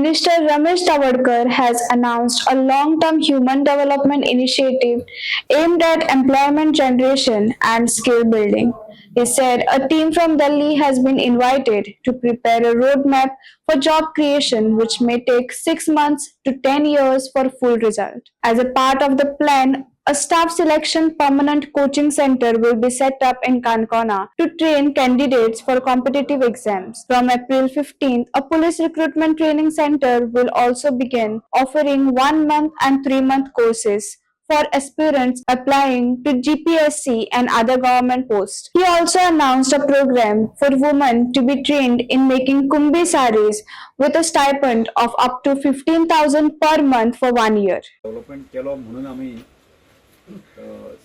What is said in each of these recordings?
Minister Ramesh Tawadkar has announced a long-term human development initiative aimed at employment generation and skill building. He said a team from Delhi has been invited to prepare a roadmap for job creation, which may take 6 months to 10 years for full result. As a part of the plan, a staff selection permanent coaching center will be set up in Kankona to train candidates for competitive exams. From April 15th, a police recruitment training center will also begin offering 1 month and 3 month courses for aspirants applying to GPSC and other government posts. He also announced a program for women to be trained in making kumbi saris with a stipend of up to 15,000 per month for 1 year. Development केलो म्हणून आमी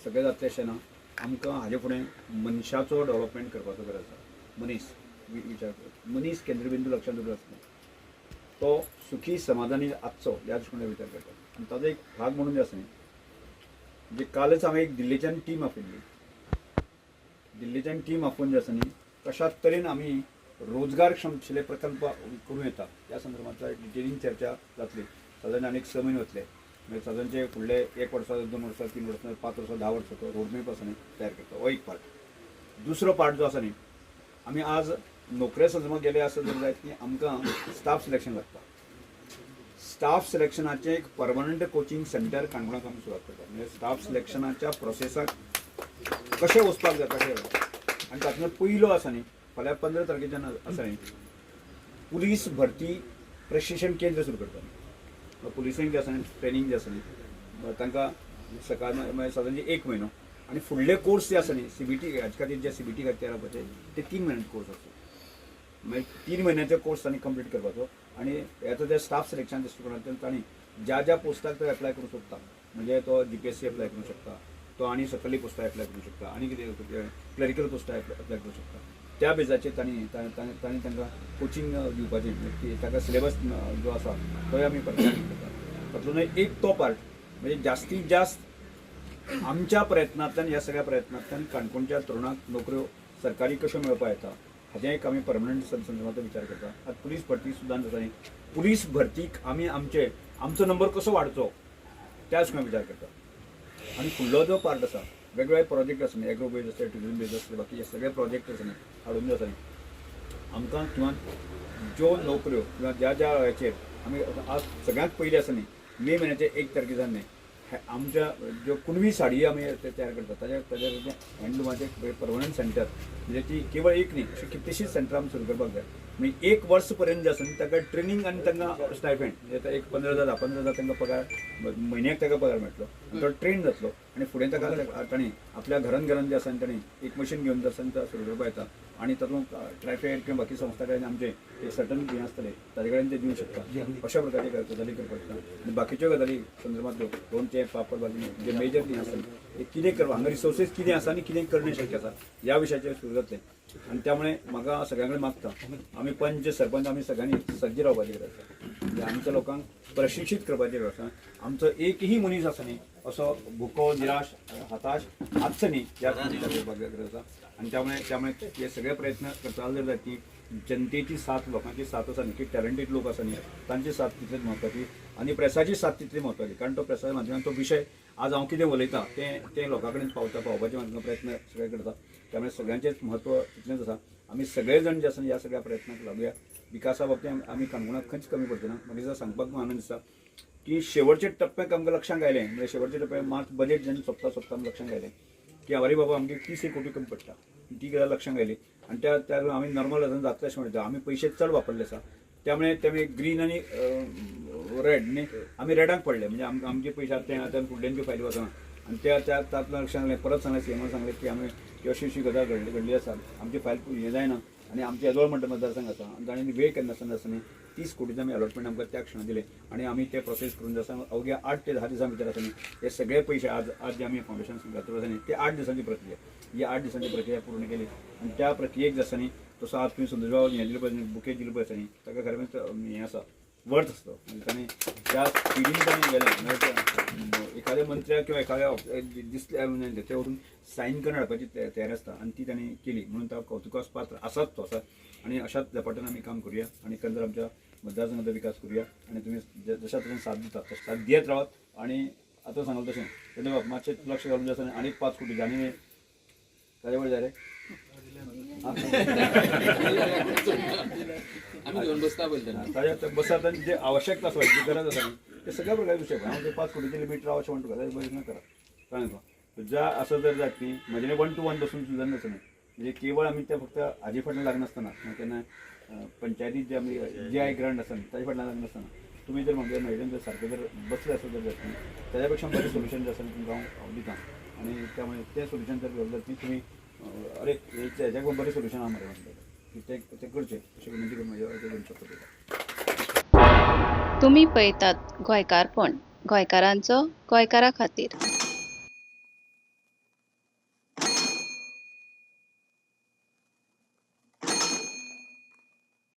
सगळें जातलें अशें ना. आमकां हाजे फुडें मनशाचो डेवलपमेंट करपाचो गरज आसा. मनीस विचार कर, मनीस केंद्रबिंदू लक्षांत दवरलो आसता, तो सुखी समाधानी आसचो ह्या दृश्टीकोनान विचार करता. आनी ताजो एक भाग म्हणून जे आसा न्ही, म्हणजे कालच हांवें एक दिल्लीच्यान टीम आपयल्ली. दिल्लीच्यान टीम आपोवन जे आसा न्ही, कशा तरेन आमी रोजगार क्षमशिले प्रकल्प करूं येता ह्या संदर्भांतल्या डिटेलीन चर्चा जातली. सादारण आनीक 6 म्हयने वतले. मागीर सादारणचे फुडले एक वर्सा, 2 वर्सां, 3 वर्सां, 5 वर्सां, 10 वर्सांचो रोडमॅप आसा न्ही तयार करता. हो एक पार्ट. दुसरो पार्ट जो आसा न्ही, आमी आज नोकरे संदर्भात गेले आसत जर जायत की आमकां स्टाफ सिलेक्शन लागता. स्टाफ सिलेक्शनाचें एक परमनंट कोचिंग सेंटर काणकोणाक आमी सुरवात करता. म्हणजे स्टाफ सिलेक्शनाच्या प्रोसेसाक कशें वचपाक जाय, कशें. आनी तातूंतलो पयलो आसा न्ही, फाल्यां 15 तारखेच्यान आसा न्ही, पुलीस भरती प्रशिक्षण केंद्र सुरू करता. पुलिसांक जे आसा न्ही ट्रेनींग जे आसा न्ही, तांकां सकाळ मागीर सादारण एक म्हयनो आनी फुडले कोर्स जे आसा न्ही, सीबीटी हाजे खातीर, जे सीबीटी खातीर तयार जावपाचे, ते 3 म्हयन्याचे कोर्स आसता. मागीर 3 म्हयन्याचो कोर्स तांणी कंप्लीट करपाचो आनी हेचो जे स्टाफ सिलेक्शन दृश्टिकोनांतल्यान तांणी ज्या ज्या पोस्टाक तो एप्लाय करूंक सोदता, म्हणजे तो जीपीएससी एप्लाय करूंक शकता, तो आनी सकयली पोस्टां एप्लाय करूंक शकता आनी कितें क्लरिकल पोस्टां एप्लाय करूंक शकता, त्या बेजाचेर तांणी तांणी तांकां कोचिंग दिवपाचें, म्हणजे ताका सिलेबस जो आसा तोय आमी परफेक्ट करता. तातूंत एक तो पार्ट म्हणजे जास्तीत जास्त आमच्या प्रयत्नांतल्यान, ह्या सगळ्या प्रयत्नांतल्यान काणकोणच्या तरुणांक नोकऱ्यो सरकारी कश्यो मेळपा येता हाजें एक आमी परमनंट संदर्भात विचार करता. आतां पुलीस भरती सुद्दां जाता न्ही, पुलीस भरतीक आमी आमचे आमचो नंबर कसो वाडचो त्या सुद्दां विचार करता. आनी फुडलो जो पार्ट आसा, वेगवेगळे प्रोजेक्ट आसा न्ही, एग्रो बेज आसले, ट्युरिझम बेज आसले, बाकी हे सगळे प्रोजेक्ट आसा न्ही हाडून जे आसा न्ही, आमकां किंवा ज्यो नोकऱ्यो किंवा ज्या ज्या हेचेर आमी आज सगळ्यांत पयलीं आसा न्ही, मे म्हयन्याचे 1 तारखेच्यान न्ही, हे आमच्या ज्यो कुणवी साडी आमी ते तयार करतात, ताज्या हँडलुमाचें परमनंट सेंटर, म्हणजे ती केवळ एक न्ही, अशी कितलीशीच सेंटरां आमी सुरू करपाक जाय. म्हणजे एक वर्स पर्यंत जे आसा न्ही, ताका ट्रेनींग आनी तांकां स्टायपेंड, म्हणजे आतां एक 15,000, 15,000 तांकां पगार, म्हयन्याक ताका पगार मेळटलो आनी तो ट्रेन जातलो आनी फुडें ताका ताणें आपल्या घरान घरान जे आसा न्ही, ताणें एक मशीन घेवन जे आसा न्ही, सुरू करपाक येता. आनी तातूंत ट्रायफेड किंवा बाकी संस्था कडेन आमचे एक सर्टन हें आसतलें, ताजे कडेन ते दिवंक शकता. अशा प्रकारचे गजाली करपाक शकता. आनी बाकीच्यो गजाली संदर्भात लोणचें, पापड, बाकी जे मेजर थिंग आसता ते कितें करप, हांगा रिसोर्सीस कितें आसा आनी कितें करणे शक्य आसा ह्या विशयाचेर सुरू जातलें. आनी त्यामुळे म्हाका सगळ्यां कडेन मागता, आमी पंच सरपंच आमी सगळ्यांनी सज्ज रावपाची गरज आसा. म्हणजे आमच्या लोकांक प्रशिक्षीत करपाची गरज आसा. आमचो एकही मनीस आसा न्ही असो भुको, निराश, हताश आसचो न्ही ह्या विचार करपाक गरज आसा. आनी त्यामुळे हे सगळे प्रयत्न करता जर जायत की जनतेची साथ, लोकांची साथ आसा न्ही, की टॅलंटेड लोक आसा न्ही, तांची साथ तितलीच म्हत्वाची आनी प्रेसाची साथ तितली म्हत्वाची, कारण तो प्रेसाच्या माध्यमांत तो विशय आज हांव कितें उलयता तें तें लोकां कडेन पावता, पावपाचे म्हाका प्रयत्न सगळे करता. त्यामुळे सगळ्यांचेच म्हत्व तितलेंच आसा. आमी सगळे जाण जे आसा ह्या सगळ्या प्रयत्नाक लागुया. विकासा बाबतींत आमी काणकोणाक खंयच कमी पडचे ना. म्हाका सांगपाक आनंद दिसता की शेवटच्या टप्प्याक आमकां लक्षांत आयलें, म्हणजे शेवटच्या टप्प्याक मार्च बजेट जेन्ना सोंपता सोंपता आमकां लक्षांत आयलें की आरे बाबा, आमगे 30 एक कोटी कमी पडटा. ती गजाल लक्षांत आयली आनी त्या त्या आमी नॉर्मल आतां जातलें अशें म्हणटा, आमी पयशे चड वापरले आसा. त्यामुळे तेमी ग्रीन आनी रेड न्ही, आमी रेडाक पडले. म्हणजे आमकां आमचे पयशे आतां ते आतां फुडल्यान फायली वचना. आनी त्या त्या तातूंत लक्षांत आयलें, परत सांगलें, सीएमान सांगलें की आमी की अशी अशी गजाल घडली घडली आसा, आमची फायल हें जायना आनी आमचे येदोळ म्हणटा मतदारसंघ आसा. आनी ताणें वेळ केन्ना आसतना आसतना 30 कोटीचें आमी अलॉटमेंट आमकां त्या क्षणाक दिलें आनी आमी ते प्रोसेस करून जे आसा अवघ्या 8 ते 10 दिसां भितर आसा न्ही हे सगळे पयशे आज आज जे आमी फावंडेशन घातले आसा न्ही, ते 8 दिसांची प्रक्रिया, ही 8 दिसांची प्रक्रिया पूर्ण केली. आनी त्या प्रक्रियेक जे आसा न्ही, तसो आज तुमी संतोष हें दिलें पळय, बुके दिले पळय आसा न्ही, ताका खरें म्हणजे हें आसा, वर्थ आसतो. म्हणजे ताणें त्या स्पिडीन ताणें गेलें. म्हणजे एखाद्या मंत्र्याक किंवा एखाद्या दिसले म्हणजे ते वचून सायन करून हाडपाची तयारी आसता आनी ती ताणें केली, म्हणून तो कौतुकास पात्र आसाच तो आसा. आनी अशाच झपाट्यान आमी काम करुया आनी एकंदर आमच्या मतदारसंघाचो विकास करूया आनी तुमी जशा तरेन साथ दितात तशें साथ दियत रावात. आनी आतां सांगलें तशें तेन्ना बाब मातशें लक्ष घालून जाय आनी 5 कोटी आनी ताजे वयर जाय रे. आमी घेवन बसता पळय तेन्ना. ताज्या बसात आनी जे आवश्यकता आसा, जी गरज आसा न्ही, ते सगळ्या प्रकारचे विशय. हांव ते 5 कोटीचे लिमीट राव अशें म्हणटा तुका, ताजे बरें करा. कळ्ळें तुका? ज्या असं जर जात न्ही म्हजें 1 to 1 बसून सुद्दां नासना, म्हणजे केवळ आमी ते फक्त हाजे फाटल्यान लागनासतना केन्ना पंचायतीत जे आमी जे I grant आसा न्ही ताजे फाटल्यान लागनासतना तुमी जर म्हगे म्हजें जर सारकें जर बसले आसत जर जात न्ही ताज्या पेक्षा बरें सोल्युशन जे आसा न्ही तुमकां हांव दिता. आनी त्यामुळे तें सोल्युशन जर घेतलें न्ही तुमी, अरे हेज्याकून बरें सोल्युशन आहा मरे म्हणटा की तें तें करचें अशें विनंती करून म्हज्या दोन शब्द दिता. तुमी पळयतात गोंयकारपण, गोंयकारांचो गोंयकारा खातीर.